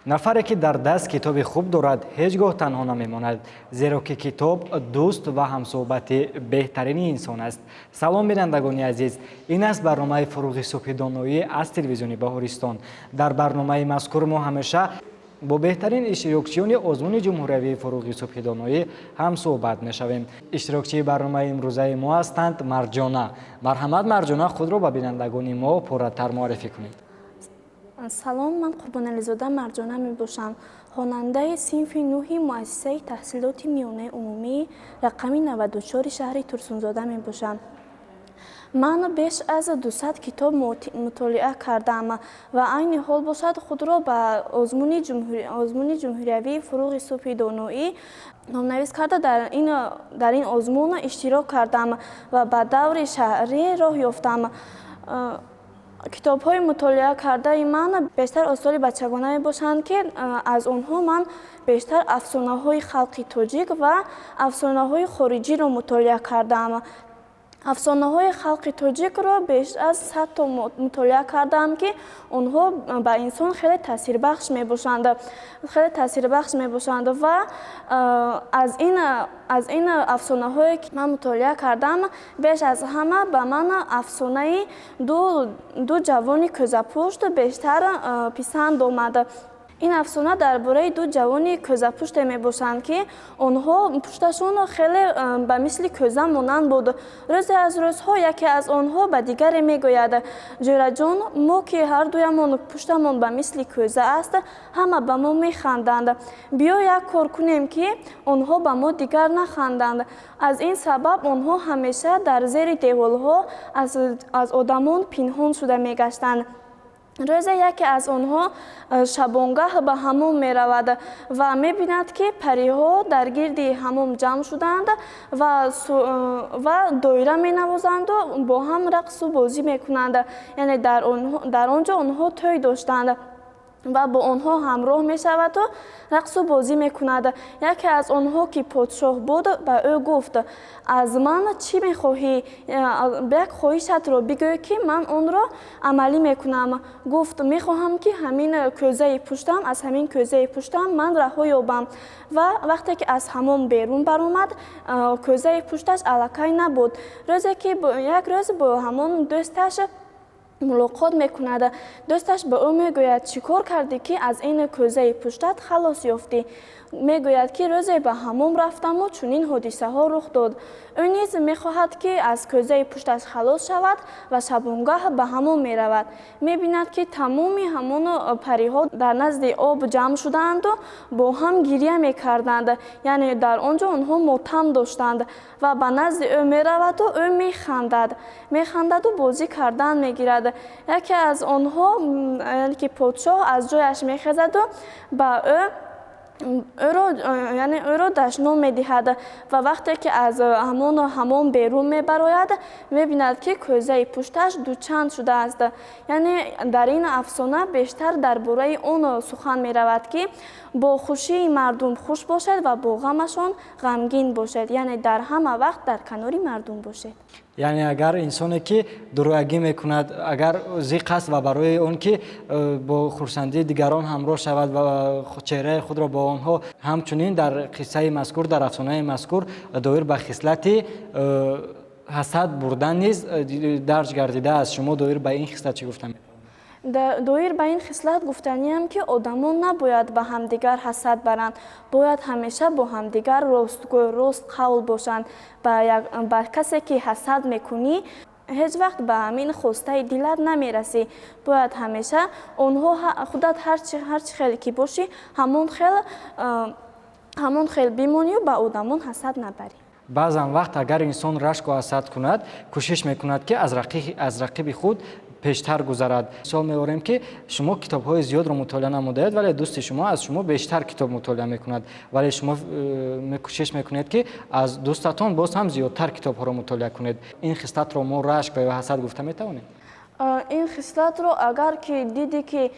Нафаре ки дар даст китоби хуб дорад, ҳеҷ гоҳ танҳо намемонад, зеро ки китоб дӯст ва ҳамсӯҳбати беҳтарини инсон аст. Салом, бинандагони азиз! Ин аст барномаи «Фурӯғи субҳи доноӣ» аз телевизиони Баҳористон. Дар барномаи мазкур мо ҳамеша бо беҳтарин иштирокчиёни озмуни ҷумҳуриявии «Фурӯғи субҳи доноӣ» ҳамсӯҳбат мешавем. Иштирокчии барномаи имрӯзаи мо ҳастанд Марҷона. Марҳамат, Марҷона, худро ба бинандагони мо пурратар муаррифӣ кунед. Салом, ман Қурбонализода Марҷона мебошам, хонандаи синфи нӯҳи муассисаи таҳсилоти миёнаи умумии рақами 94 шаҳри Турсунзода мебошам. Ман беш аз 200 китоб мутолиа кардам ва айни ҳол бошад, худро ба озмуни ҷумҳуриявии «Фурӯғи субҳи доноӣ» номнавис карда, дар ин озмун иштирок кардам ва ба даври шаҳрӣ роҳ ёфтам. Китобҳои мутолиа кардаи ман бештар осори бачагона мебошанд, ки аз онҳо ман бештар афсонаҳои халқи тоҷик ва афсонаҳои хориҷиро мутолиа кардаам. Афсонаҳои халқи тоҷикро беш аз 100 то мутолиа кардаам, ки онҳо ба инсон хеле таъсирбахш мебошанд, хеле таъсирбахш мебошанд. Ва аз ин афсонаҳое ки ман мутолиа кардам, беш аз ҳама ба ман афсонаи ду ҷавони кӯзапушт бештар писанд омад. Ин афсона дар бораи ду ҷавони кӯзапуште мебошанд, ки онҳо пушташон хеле ба мисли кӯза монанд буд. Рӯзе аз рӯзҳо яке аз онҳо ба дигаре мегӯяд: «Ҷӯраҷон, мо ки ҳардуямон пуштамон ба мисли кӯза аст, ҳама ба мо механданд. Биё, як кор кунем, ки онҳо ба мо дигар наханданд». Аз ин сабаб онҳо ҳамеша дар зери деворҳо аз одамон пинҳон шуда мегаштанд. Рӯзе яке аз онҳо шабонгаҳ ба ҳамом меравад ва мебинад, ки париҳо дар гирди ҳамом ҷамъ шудаанд ва доира менавозанду бо ҳам рақсу бозӣ мекунанд. Яъне дар он ҷо онҳо тӯй доштанд ва бо онҳо ҳамроҳ мешаваду рақсу бозӣ мекунад. Яке аз онҳо, ки подшоҳ буд, ба ӯ гуфт: «Аз ман чӣ мехоҳӣ? Як хоҳишатро бигӯй, ки ман онро амалӣ мекунам». Гуфт: «Мехоҳам, ки ҳамин кӯзаи пуштам, аз ҳамин кӯзаи пуштам ман раҳо ёбам». Ва вақте ки аз ҳамом берун баромад, кӯзаи пушташ аллакай набуд. Рӯзе ки як рӯз бо ҳамон дӯсташ мулоқот мекунад, дӯсташ ба ӯ мегӯяд: «Чӣ кор кардӣ, ки аз ин кӯзаи пуштат халос ёфтӣ?» Мегӯяд, ки рӯзе ба ҳамом рафтаму чунин ҳодисаҳо рух дод. Ӯ низ мехоҳад, ки аз кӯзаи пушташ халос шавад, ва шабонгаҳ ба ҳамом меравад. Мебинад, ки тамоми ҳамон париҳо дар назди об ҷамъ шудаанду бо ҳам гиря мекарданд, яъне дар он ҷо онҳо мотам доштанд. Ва ба назди ӯ мераваду ӯ механдад, механдаду бозӣ кардан мегирад. Яке аз онҳо, яъне ки подшоҳ, аз ҷояш мехезаду ба ӯ ӯро, яъне ӯро дашном медиҳад. Ва вақте ки аз ҳамон ҳамом берун мебарояд, мебинад, ки кӯзаи пушташ дучанд шудааст. Яъне дар ин афсона бештар дар бораи он сухан меравад, ки бо хушии мардум хуш бошед ва бо ғамашон ғамгин бошед, яъне дар ҳама вақт дар канори мардум бошед. Яъне агар инсоне ки дурӯягӣ мекунад, агар зиқ аст ва барои он ки бо хурсандии дигарон ҳамроҳ шавад ва чеҳраи худро бо онҳо, ҳамчунин дар қиссаи мазкур, дар афсонаи мазкур доир ба хислати ҳасад бурдан низ дарҷ гардидааст. Шумо доир ба ин хислат чӣ гуфта метавонед? Доир ба ин хислат гуфтаниам, ки одамон набояд ба ҳамдигар ҳасад баранд, бояд ҳамеша бо ҳамдигар ростгӯй, ростқавл бошанд. Ба касе ки ҳасад мекунӣ, ҳеҷ вақт ба ҳамин хостаи дилат намерасӣ. Бояд ҳамеша онҳо худат ҳарчи хеле ки бошӣ, ҳамон хел бимонию ба одамон ҳасад набарӣ. Баъзан вақт агар инсон рашку ҳасад кунад, кӯшиш мекунад, ки аз рақиби худ пештар гузарад. Мисол меорем, ки шумо китобҳои зиёдро мутолиа намудаед, вале дӯсти шумо аз шумо бештар китоб мутолиа мекунад, вале шумо кӯшиш мекунед, ки аз дӯстатон боз ҳам зиёдтар китобҳоро мутолиа кунед. Ин хислатро мо рашк ва ё ҳасад гуфта метавонем? Ин хислатро агар ки дидӣ, ки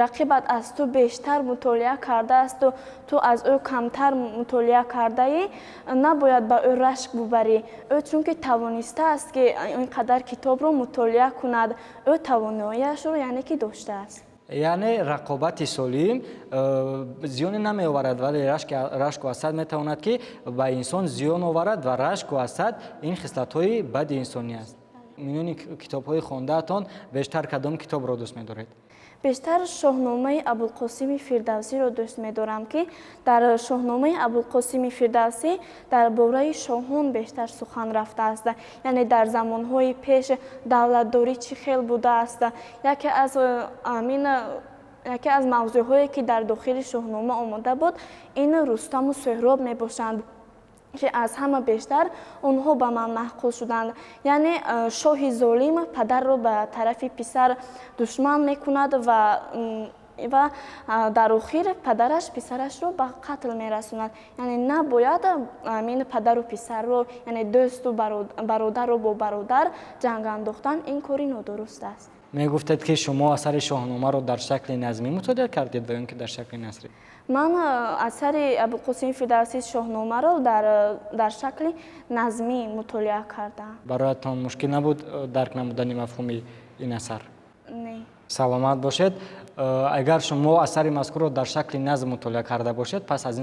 рақибат аз ту бештар мутолиа кардаасту ту аз ӯ камтар мутолиа кардаӣ, набояд ба ӯ рашк бубарӣ. Ӯ чунки тавонистааст, ки ин қадар китобро мутолиа кунад, ӯ тавоноияшро, яъне ки, доштааст. Яъне рақобати солим зиёне намеоварад, вале рашку ҳасад метавонад, ки ба инсон зиён оварад, ва рашку ҳасад ин хислатҳои бади инсонӣ аст. Миёни китобҳои хондаатон бештар кадом китобро дӯст медоред? Бештар Шоҳномаи Абулқосими Фирдавсиро дӯст медорам, ки дар Шоҳномаи Абулқосими Фирдавсӣ дар бораи шоҳон бештар сухан рафтааст, яъне дар замонҳои пеш давлатдорӣ чӣ хел будааст. Яке аз мавзӯъҳое, ки дар дохили Шоҳнома омода буд, ин Рустаму Суҳроб мебошанд, ки аз ҳама бештар онҳо ба ман маъқул шуданд. Яъне шоҳи золим падарро ба тарафи писар душман мекунад ва дар охир падараш писарашро ба қатл мерасонад. Яъне набояд ин падару писарро, яъне дӯсту бародарро бо бародар ҷанг андохтан, ин кори нодуруст аст. Мегуфтед, ки шумо асари Шоҳномаро дар шакли назмӣ мутолиа кардед ва ё ин ки дар шакли насрӣ? Ман асари Абулқосими Фирдавсии Шоҳномаро дар шакли назмӣ мутолиа кардам. Бароятон мушкил набуд дарк намудани мафҳуми ин асар? Не. Саломат бошед. Агар шумо асари мазкурро дар шакли назм мутолиа карда бошед, пас аз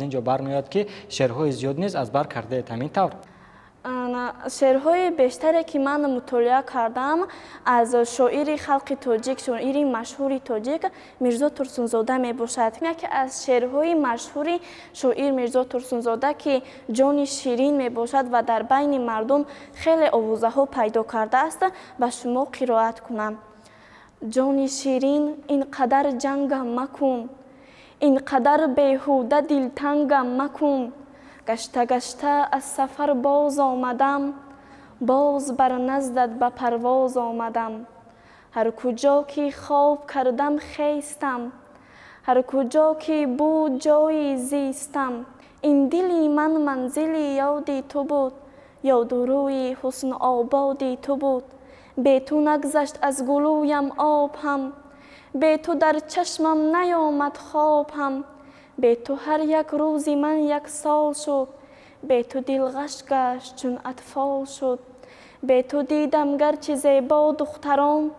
ин ҷо бармеояд, ки шеърҳои зиёд низ аз бар кардаед, ҳамин тавр? Шеърҳои бештаре, ки ман мутолиа кардам, аз шоири халқи тоҷик, шоири машҳури тоҷик Мирзо Турсунзода мебошад. Яке аз шеърҳои машҳури шоир Мирзо Турсунзода, ки «Ҷони ширин» мебошад ва дар байни мардум хеле овозаҳо пайдо кардааст, ба шумо қироат кунам. Ҷони ширин, ин қадар ҷангам макун, ин қадар беҳуда дилтангам макун. Гашта гашта аз сафар боз омадам, боз бар наздат ба парвоз омадам. Ҳар куҷо ки хоб кардам, хестам, ҳар куҷо ки буд ҷойи зистам. Ин дили ман манзили ёди ту буд, ёду рӯи ҳусн-ободи ту буд. Бе ту нагзашт аз гулӯям об ҳам, бе ту дар чашмам наёмад хоб ҳам. Бе ту ҳар як рӯзи ман як сол шуд, бе ту дил ғаш гашт, чун атфол шуд. Бе ту дидам гарчи зебо духтарон,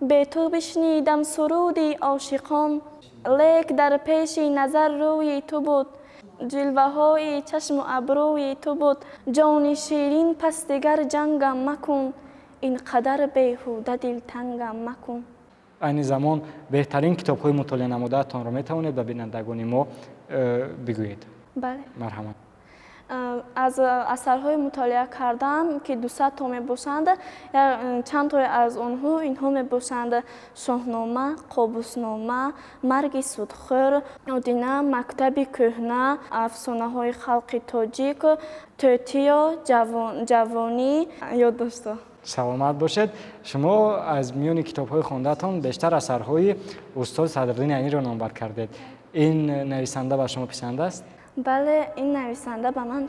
бе ту бишнидам суруди ошиқон. Лек дар пеши назар рӯи ту буд, ҷилваҳои чашму абрӯи ту буд. Ҷони ширин, пас дигар ҷангам макун, ин қадар беҳуда дилтангам макун. Айни замон беҳтарин китобҳои мутолиа намудаатонро метавонед ба бинандагони мо бигӯед? Бале. Марҳамат. Аз асарҳои мутолиа кардам, ки 200 то мебошанд, чанд тои аз онҳо инҳо мебошанд: Шоҳнома, Қобуснома, Марги судхӯр, Одина, Мактаби кӯҳна, афсонаҳои халқи тоҷик, Тӯтиё, Ҷавонӣ, ёддоштҳо. Саломат бошед. Шумо аз миёни китобҳои хондаатон бештар асарҳои устод Садриддини Айниро номбар кардед. Ин нависанда ба шумо писанд аст? Бале, ин нависанда ба ман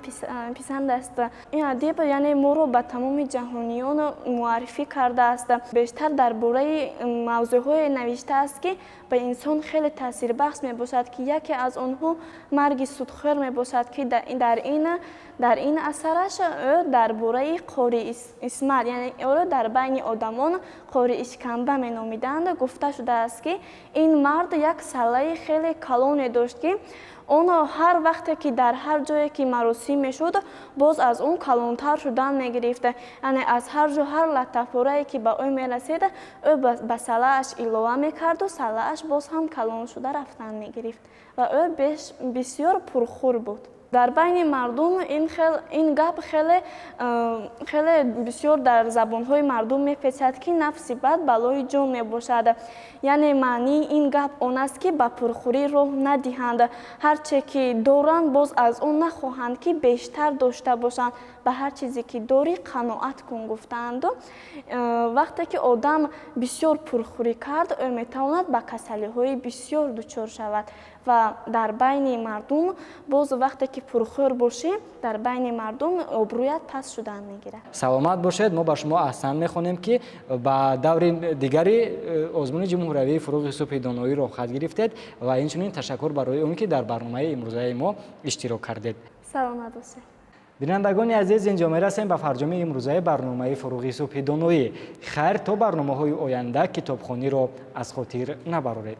писанд аст. Ин адиб, яъне, моро ба тамоми ҷаҳониён муаррифӣ кардааст. Бештар дар бораи мавзӯъҳое навиштааст, ки ба инсон хеле таъсирбахш мебошад, ки яке аз онҳо Марги судхӯр мебошад, ки дар ин асараш ӯ дар бораи Қори Исмат, яъне ӯро дар байни одамон Қори Ишкамба меномиданд, гуфта шудааст, ки ин мард як саллаи хеле калоне дошт, ки он ҳар вақте ки дар ҳар ҷое ки маросим мешуд, боз аз он калонтар шудан мегирифт. Яъне аз ҳар ҷо ҳар латтапорае ки ба ӯ мерасид, ӯ ба саллааш илова мекарду саллааш боз ҳам калон шуда рафтан мегирифт ва ӯ бисёр пурхӯр буд. Дар байни мардум ин гап хеле бисёр дар забонҳои мардум мепечад, ки нафси бад балои ҷон мебошад. Яъне маънии ин гап он аст, ки ба пурхӯрӣ роҳ надиҳанд. Ҳарче ки доранд, боз аз он нахоҳанд, ки бештар дошта бошанд. Ба ҳар чизе ки дорӣ, қаноат кун, гуфтаанду. Вақте ки одам бисёр пурхӯрӣ кард, ӯ метавонад ба касалиҳои бисёр дучор шавад ва дар байни мардум боз вақте ки пурхӯр бошӣ, дар байни мардум обрӯят паст шудан мегирад. Саломат бошед. Мо ба шумо аҳсан мехонем, ки ба даври дигари озмуни ҷумҳуриявии «Фурӯғи субҳи доноӣ» роҳхат гирифтед ва инчунин ташаккур барои он ки дар барномаи имрӯзаи мо иштирок кардед. Саломат бошед. Бинандагони азиз, инҷо мерасем ба фарҷоми имрӯзаи барномаи Фуруғи субҳи доноӣ. Хайр, то барномаҳои оянда китобхониро аз хотир набароред.